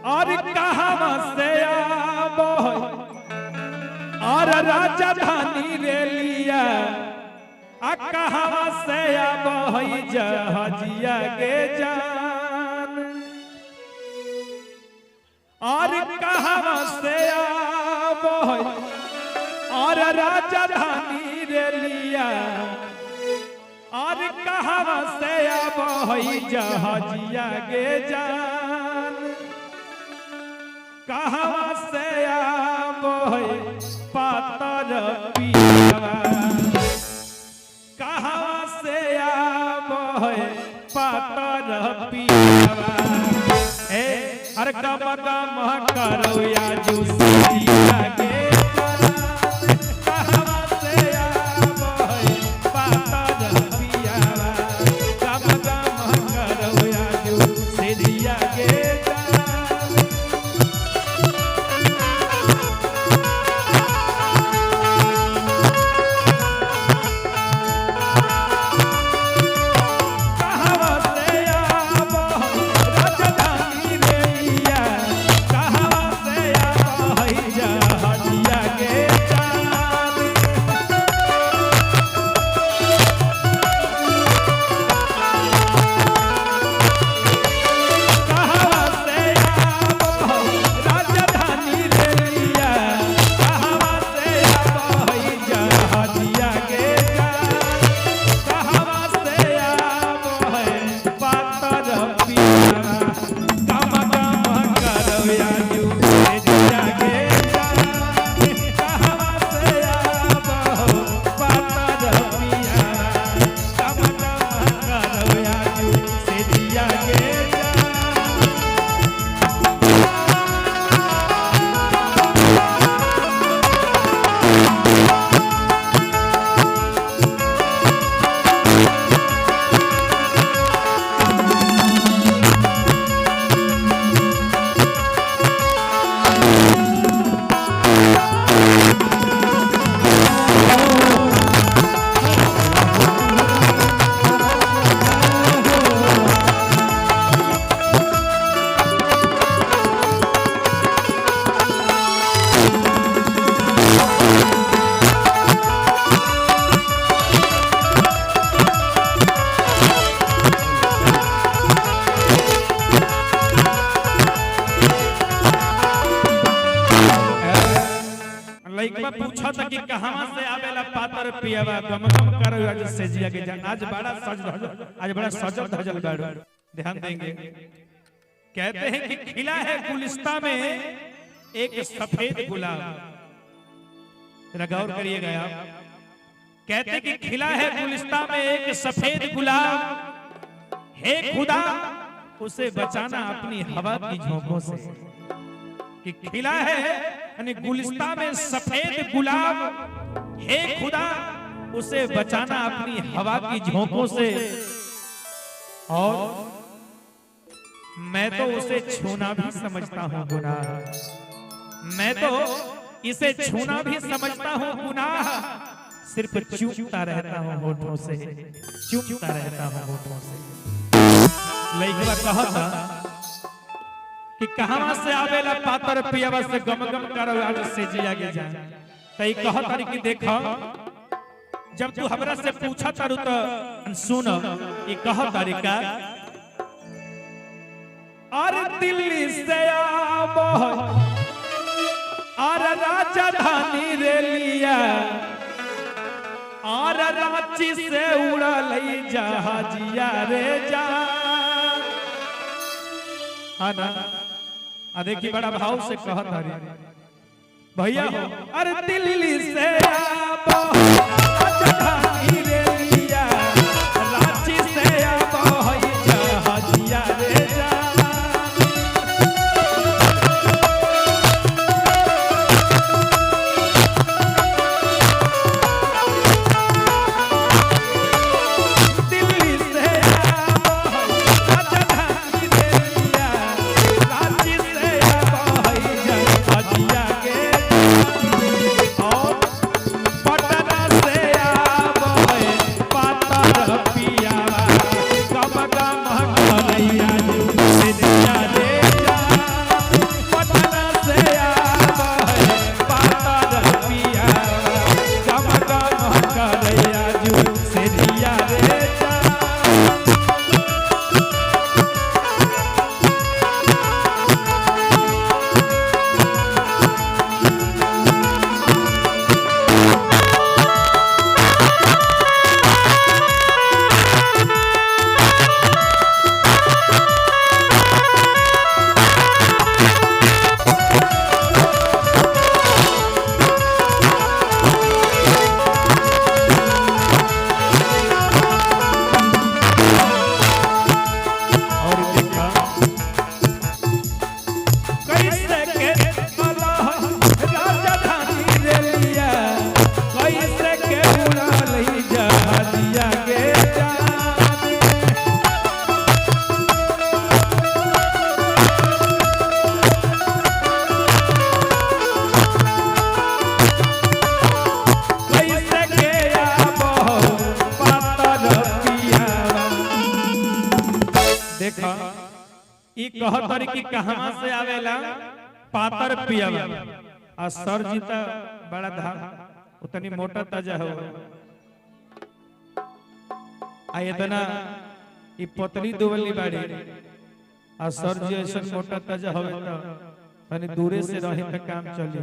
और कहां से आबो और राजधानी रे लिया, आ कहां से आबो जहाजिया के जान, और कहां से आबो और राजधानी रे लिया, और कहां से आबो जहाजिया के जान, कहां से आबो पातर पियवा, कहां से आबो पातर पियवा, ए अरे गम गम करो या जुसिया के, कहां से आबो पातर पियवा, गम गम करो या जुसिया के। लइकवा पूछा था कि कहां से आवेला पातर पियवा, गम गम करो आज सेजिया के जान, आज बड़ा सज धजल, आज बड़ा सजल धजल बाड़ू। ध्यान देंगे, कहते हैं कि खिला है गुलिस्ता में एक सफेद गुलाब, जरा गौर करिएगा आप। कहते हैं कि खिला है गुलिस्ता में एक सफेद गुलाब, हे खुदा उसे बचाना अपनी हवा की झोंकों से। कि खिला है यानी गुलिस्ता में सफेद गुलाब, हे खुदा उसे बचाना अपनी हवा की झोंकों से, और मैं तो उसे छूना भी समझता हूँ गुनाह, मैं तो इसे छूना भी समझता हूँ गुनाह, सिर्फ चूमता रहता हूँ होठों से, चूमता रहता हूँ होठों से। लइकवा कहता कि कहां से आवेला पातर पियवा से गम गम करो आज से जिया के जान, तई कहत तारी कि देख जब तू हमरा से पूछा तारू त सुन, ई कहत तारी का, अरे दिल्ली से आबो और राजधानी रे लिया, और रांची से उड़ल जहाजिया रे जा। हाँ ना, आ देखी बड़ा भाव से कहत हरी भैया हो, अरे दिल्ली से आबो राजधानी रे लिया, रांची से आबो जहाजिया रे जा। दिल्ली से आबो राजधानी रे लिया, रांची से आबो जहाजिया के, और पटना से आबो ई कहतर कि कहवा से आवेला पातर पियावा। आ सर जी त बड़ा धा उतनी मोटा ताजा हो आ इतना ई पतली दुबली बाड़ी आ सर जी ऐसा मोटा ताजा होवे त तनी दूरे से रही त काम चली।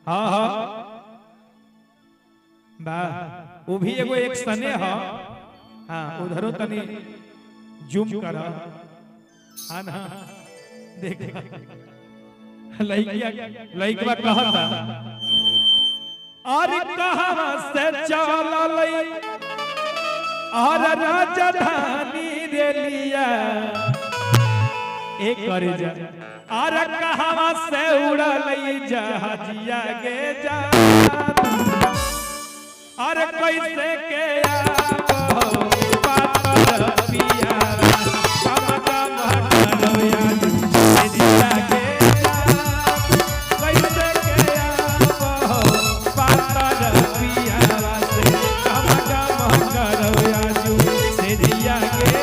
हां हां बा वो भी एगो एक सने ह। हां उधरो तनी जूम कर। हां ना देख लइकिया लइकवा कहता अरे कहवा से चललै और राजधानी रेलिया एक करे जा और कहवा से उड़लै जहाजिया गे जा और कैसे के आबो पातर पिया कम कम करया जिया के कैसे के आबो पातर पिया से कम कम करया से जिया के।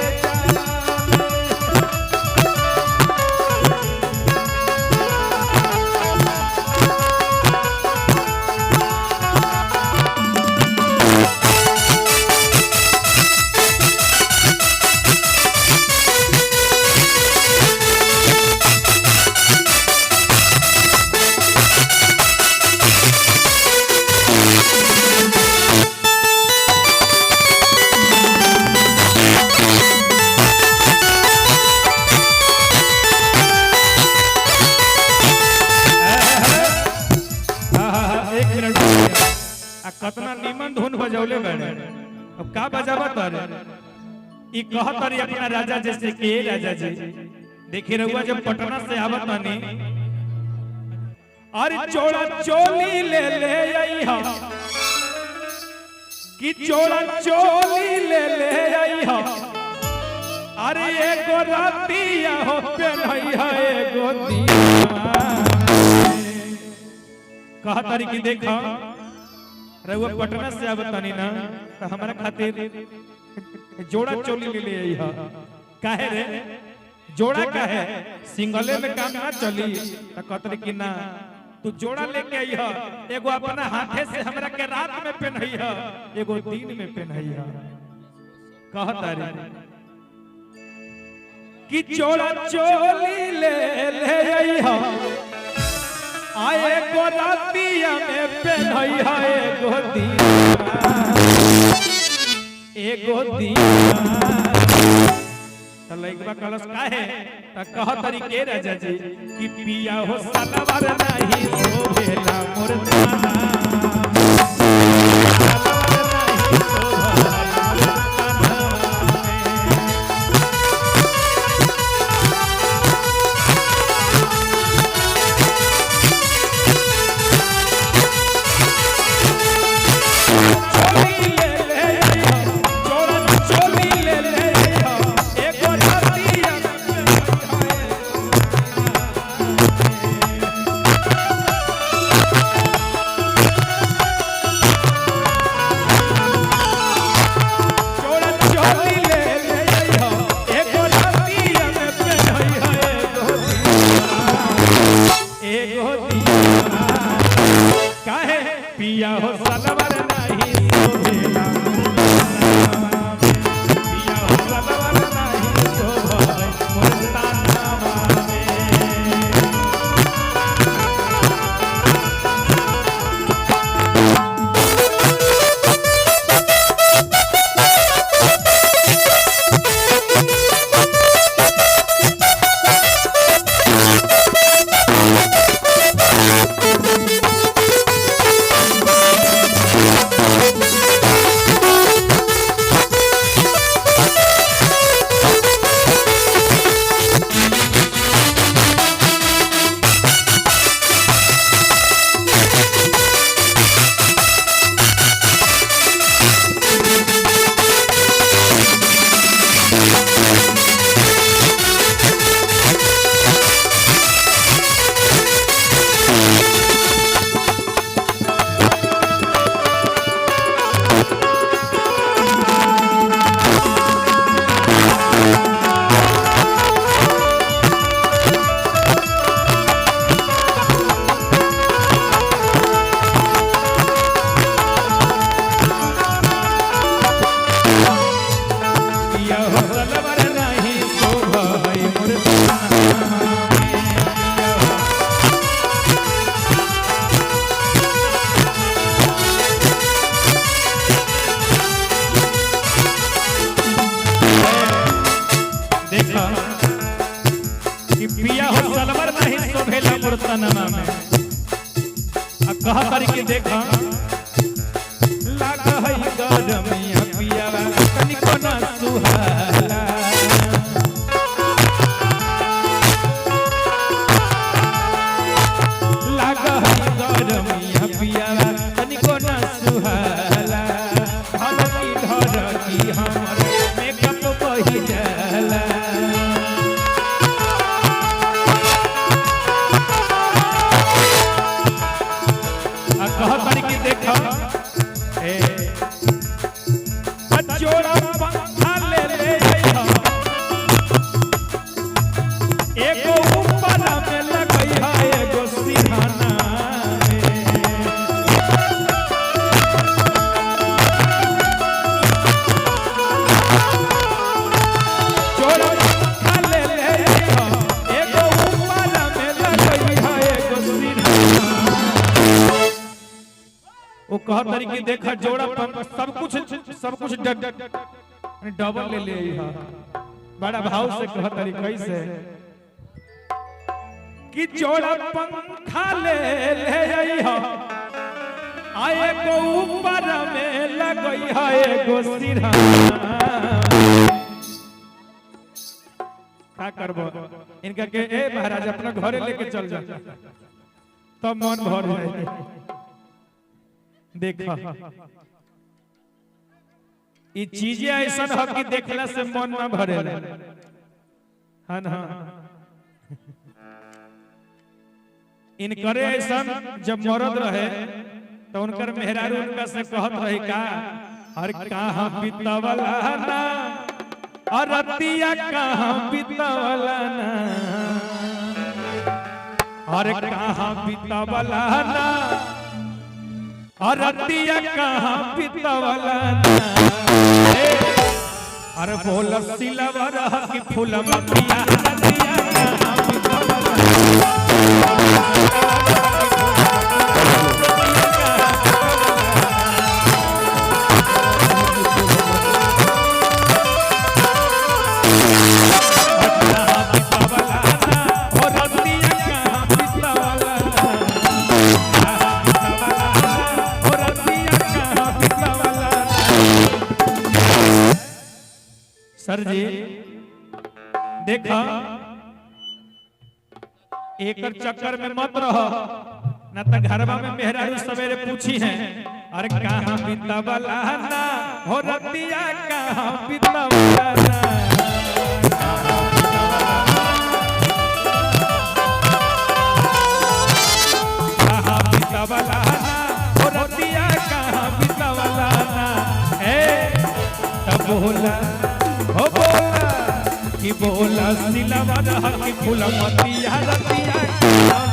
एक मिनट आ कतना निमन धुन बजौले बड़े अब का बजावा तारे ई कहत तारी अपना राजा जैसे कि ए राजा जी देखी रहुआ जब पटना से आवत तानी अरे चोड़ा चोली ले ले आई हा कि चोड़ा चोली ले ले आई हा अरे एगो रातिया हो पेनहई है एगो दिया। कहा तारी की देखा रहुआ पटना से आवत तानी ना तो हमारा खातिर जोड़ा चोली ले ले आई हा। काहे रे जोड़ा काहे सिंगले में काम ना चली तो कहतरी कि ना तू जोड़ा लेके आई हा एगो अपना हाथे से हमरा के रात में पहनई हा एगो दिन में पहनई हा। कहतारी कि जोड़ा चोली ले ले आई हा आए गो रातिया में पहनई हा एगो दिया एगो दिया। त लइकवा कलश काहे त कह तरी के राजा जी कि पिया हो सलवार नाही शोभेला मोर ताना सलवार नाही शोभेला मोर ताना। चोली ले ले आइहो, चोरा चोली ले ले आइहो, एगो रतिया में। हो सलवर नहीं शोभेला मुर्तनमा में। आ कह तारी के देखा लाग है गरमिया पियावा तनिको ना सुहाला। लाग है गरमिया पियावा तनिको ना सुहाला। धरकी धरकी हमर मेकअप बही जाला। आ कह तारी के देखा ए जोड़ा पंखा ले ले अइहा एगो ऊपर में लगइहा एगो सिरहाना में। जोड़ा पंखा ले ले अइहा एगो ऊपर में लगइहा एगो सिरहाना। वो कह तारी के देखा जोड़ा पंखा सब कुछ डबल ले ले अइहा। बड़ा भाव से कह तारी कैसे कि जोड़ा पंखा ले ले अइहा आ एगो ऊपर में लगइहा एगो सिरहाना। का करबो इनका के ए महाराज अपना घरे लेके चल जा तब मन भर जाए। देखा ई चीजें ऐसा ह कि देखला से मन ना भरेला। हाँ ना इनकरे ऐसा जब मरद रहे तो उनकर मेहरारू उनका से कहत रहे का हर कहाँ बितवला ना अरतिया कहाँ बितवला ना हर कहाँ बितवला ना अरतिया कहाँ बितवला ना। अरे बोल सिलवर की फूलमतिया रतिया कहाँ बितवला ना। कहाँ बितवला ना, ओ रतिया कहाँ बितवला ना। कहाँ बितवला ना, ओ रतिया कहाँ बितवला ना। सर जी देखा एकर चक्कर में मत रहो ना तो घरवा में मेहरारू सवेरे पूछी है अरे कहाँ बितवला ना हो रतिया कहाँ बितवला ना। कहाँ बितवला ना हो रतिया कहाँ बितवला ना। ए तब बोला हो बोला कि बोला सिलवा की फूलमतिया रतिया।